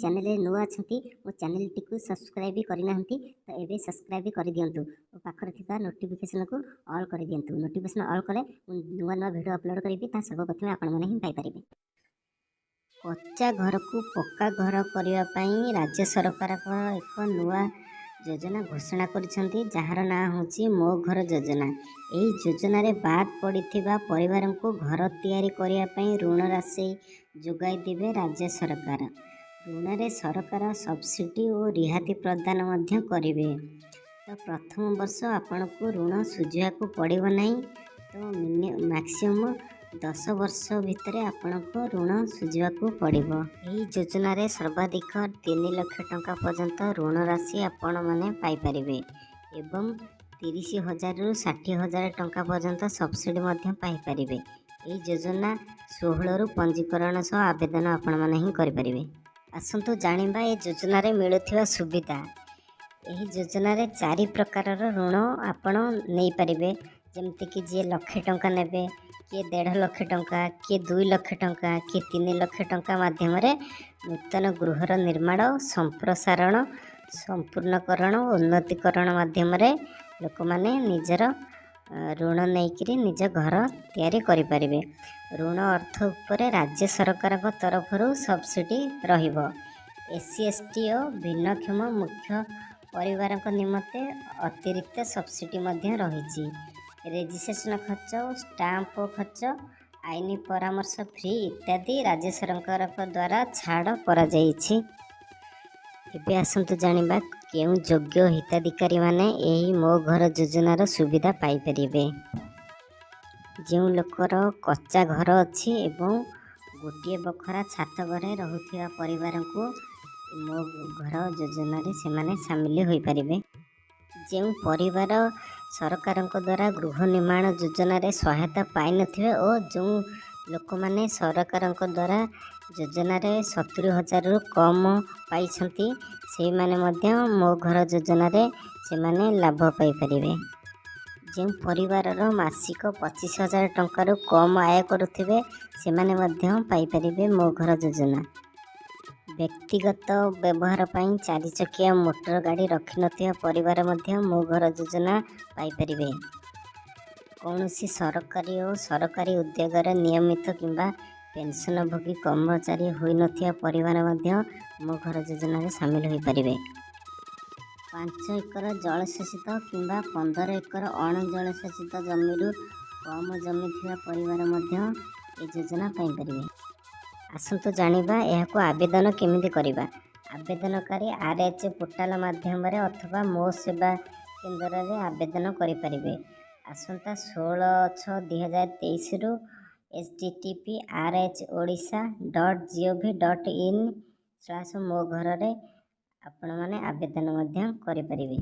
ଚ୍ୟାନେଲରେ ନୂଆ ଅଛନ୍ତି, ମୋ ଚ୍ୟାନେଲଟିକୁ ସବସ୍କ୍ରାଇବ୍ କରିନାହାନ୍ତି, ତ ଏବେ ସବସ୍କ୍ରାଇବ୍ କରିଦିଅନ୍ତୁ ଓ ପାଖରେ ଥିବା ନୋଟିଫିକେସନକୁ ଅଲ୍ କରିଦିଅନ୍ତୁ। ନୋଟିଫିକେସନ୍ ଅଲ୍ କଲେ ମୁଁ ନୂଆ ନୂଆ ଭିଡ଼ିଓ ଅପଲୋଡ଼ କରିବି, ତାହା ସର୍ବପ୍ରଥମେ ଆପଣମାନେ ହିଁ ପାଇପାରିବେ। କଚ୍ଚା ଘରକୁ ପକ୍କା ଘର କରିବା ପାଇଁ ରାଜ୍ୟ ସରକାରଙ୍କ ଏକ ନୂଆ ଯୋଜନା ଘୋଷଣା କରିଛନ୍ତି, ଯାହାର ନାଁ ହେଉଛି ମୋ ଘର ଯୋଜନା। ଏହି ଯୋଜନାରେ ବାଦ୍ ପଡ଼ିଥିବା ପରିବାରଙ୍କୁ ଘର ତିଆରି କରିବା ପାଇଁ ଋଣ ରାଶି ଯୋଗାଇ ଦେବେ ରାଜ୍ୟ ସରକାର। ଋଣରେ ସରକାର ସବସିଡ଼ି ଓ ରିହାତି ପ୍ରଦାନ ମଧ୍ୟ କରିବେ। ତ ପ୍ରଥମ ବର୍ଷ ଆପଣଙ୍କୁ ଋଣ ଶୁଝିବାକୁ ପଡ଼ିବ ନାହିଁ। ତ ମ୍ୟାକ୍ସିମମ୍ 10 ବର୍ଷ ଭିତରେ ଆପଣଙ୍କୁ ଋଣ ଶୁଝିବାକୁ ପଡ଼ିବ। ଏହି ଯୋଜନାରେ ସର୍ବାଧିକ 3 ଲକ୍ଷ ଟଙ୍କା ପର୍ଯ୍ୟନ୍ତ ଋଣ ରାଶି ଆପଣମାନେ ପାଇପାରିବେ ଏବଂ 30,000ରୁ 60,000 ଟଙ୍କା ପର୍ଯ୍ୟନ୍ତ ସବସିଡ଼ି ମଧ୍ୟ ପାଇପାରିବେ। ଏହି ଯୋଜନା 16ରୁ ପଞ୍ଜୀକରଣ ସହ ଆବେଦନ ଆପଣମାନେ ହିଁ କରିପାରିବେ। ଆସନ୍ତୁ ଜାଣିବା ଏ ଯୋଜନାରେ ମିଳୁଥିବା ସୁବିଧା। ଏହି ଯୋଜନାରେ ଚାରି ପ୍ରକାରର ଋଣ ଆପଣ ନେଇପାରିବେ, ଯେମିତିକି ଯିଏ ଲକ୍ଷେ ଟଙ୍କା ନେବେ, କିଏ 1.5 ଲକ୍ଷ ଟଙ୍କା, କିଏ 2 ଲକ୍ଷ ଟଙ୍କା, କିଏ 3 ଲକ୍ଷ ଟଙ୍କା ମାଧ୍ୟମରେ ନୂତନ ଗୃହର ନିର୍ମାଣ, ସମ୍ପ୍ରସାରଣ, ସମ୍ପୂର୍ଣ୍ଣକରଣ, ଉନ୍ନତିକରଣ ମାଧ୍ୟମରେ ଲୋକମାନେ ନିଜର ଋଣ ନେଇକରି ନିଜ ଘର ତିଆରି କରିପାରିବେ। ଋଣ ଅର୍ଥ ଉପରେ ରାଜ୍ୟ ସରକାରଙ୍କ ତରଫରୁ ସବସିଡ଼ି ରହିବ। ଏସ୍ ସି, ଏସ୍ ଟି ଓ ଭିନ୍ନକ୍ଷମ ମୁଖ୍ୟ ପରିବାରଙ୍କ ନିମନ୍ତେ ଅତିରିକ୍ତ ସବସିଡ଼ି ମଧ୍ୟ ରହିଛି। ରେଜିଷ୍ଟ୍ରେସନ ଖର୍ଚ୍ଚ, ଷ୍ଟାମ୍ପ ଖର୍ଚ୍ଚ, ଆଇନ ପରାମର୍ଶ ଫି ଇତ୍ୟାଦି ରାଜ୍ୟ ସରକାରଙ୍କ ଦ୍ୱାରା ଛାଡ଼ କରାଯାଇଛି। ଏବେ ଆସନ୍ତୁ ଜାଣିବା କେଉଁ ଯୋଗ୍ୟ ହିତାଧିକାରୀମାନେ ଏହି ମୋ ଘର ଯୋଜନାର ସୁବିଧା ପାଇପାରିବେ। ଯେଉଁ ଲୋକର କଚ୍ଚା ଘର ଅଛି ଏବଂ ଗୋଟିଏ ବଖରା ଛାତ ଘରେ ରହୁଥିବା ପରିବାରଙ୍କୁ ମୋ ଘର ଯୋଜନାରେ ସେମାନେ ସାମିଲ ହୋଇପାରିବେ। ଯେଉଁ ପରିବାର ସରକାରଙ୍କ ଦ୍ୱାରା ଗୃହ ନିର୍ମାଣ ଯୋଜନାରେ ସହାୟତା ପାଇନଥିବେ ଓ ଯେଉଁ ଲୋକମାନେ ସରକାରଙ୍କ ଦ୍ୱାରା ଯୋଜନାରେ 70,000ରୁ କମ୍ ପାଇଛନ୍ତି, ସେଇମାନେ ମଧ୍ୟ ମୋ ଘର ଯୋଜନାରେ ସେମାନେ ଲାଭ ପାଇପାରିବେ। ଯେଉଁ ପରିବାରର ମାସିକ 25,000 ଟଙ୍କାରୁ କମ୍ ଆୟ କରୁଥିବେ, ସେମାନେ ମଧ୍ୟ ପାଇପାରିବେ ମୋ ଘର ଯୋଜନା। ବ୍ୟକ୍ତିଗତ ବ୍ୟବହାର ପାଇଁ ଚାରିଚକିଆ ମୋଟର ଗାଡ଼ି ରଖିନଥିବା ପରିବାର ମଧ୍ୟ ମୋ ଘର ଯୋଜନା ପାଇପାରିବେ। କୌଣସି ସରକାରୀ ଓ ସରକାରୀ ଉଦ୍ୟୋଗରେ ନିୟମିତ କିମ୍ବା ପେନ୍ସନଭୋଗୀ କର୍ମଚାରୀ ହୋଇନଥିବା ପରିବାର ମଧ୍ୟ ମୋ ଘର ଯୋଜନାରେ ସାମିଲ ହୋଇପାରିବେ। 5 ଏକର ଜଳସେଚିତ କିମ୍ବା 15 ଏକର ଅଣଜଳସେଚିତ ଜମିରୁ କମ୍ ଜମି ଥିବା ପରିବାର ମଧ୍ୟ ଏ ଯୋଜନା ପାଇପାରିବେ। ଆସନ୍ତୁ ଜାଣିବା ଏହାକୁ ଆବେଦନ କେମିତି କରିବା। ଆବେଦନକାରୀ ଆର୍ ଏଚ୍ ପୋର୍ଟାଲ ମାଧ୍ୟମରେ ଅଥବା ମୋ ସେବା କେନ୍ଦ୍ରରେ ଆବେଦନ କରିପାରିବେ। ଆସନ୍ତା 16/6/2023ରୁ http://rhodisha.gov.in/ମୋ ଘରରେ ଆପଣମାନେ ଆବେଦନ ମଧ୍ୟ କରିପାରିବେ।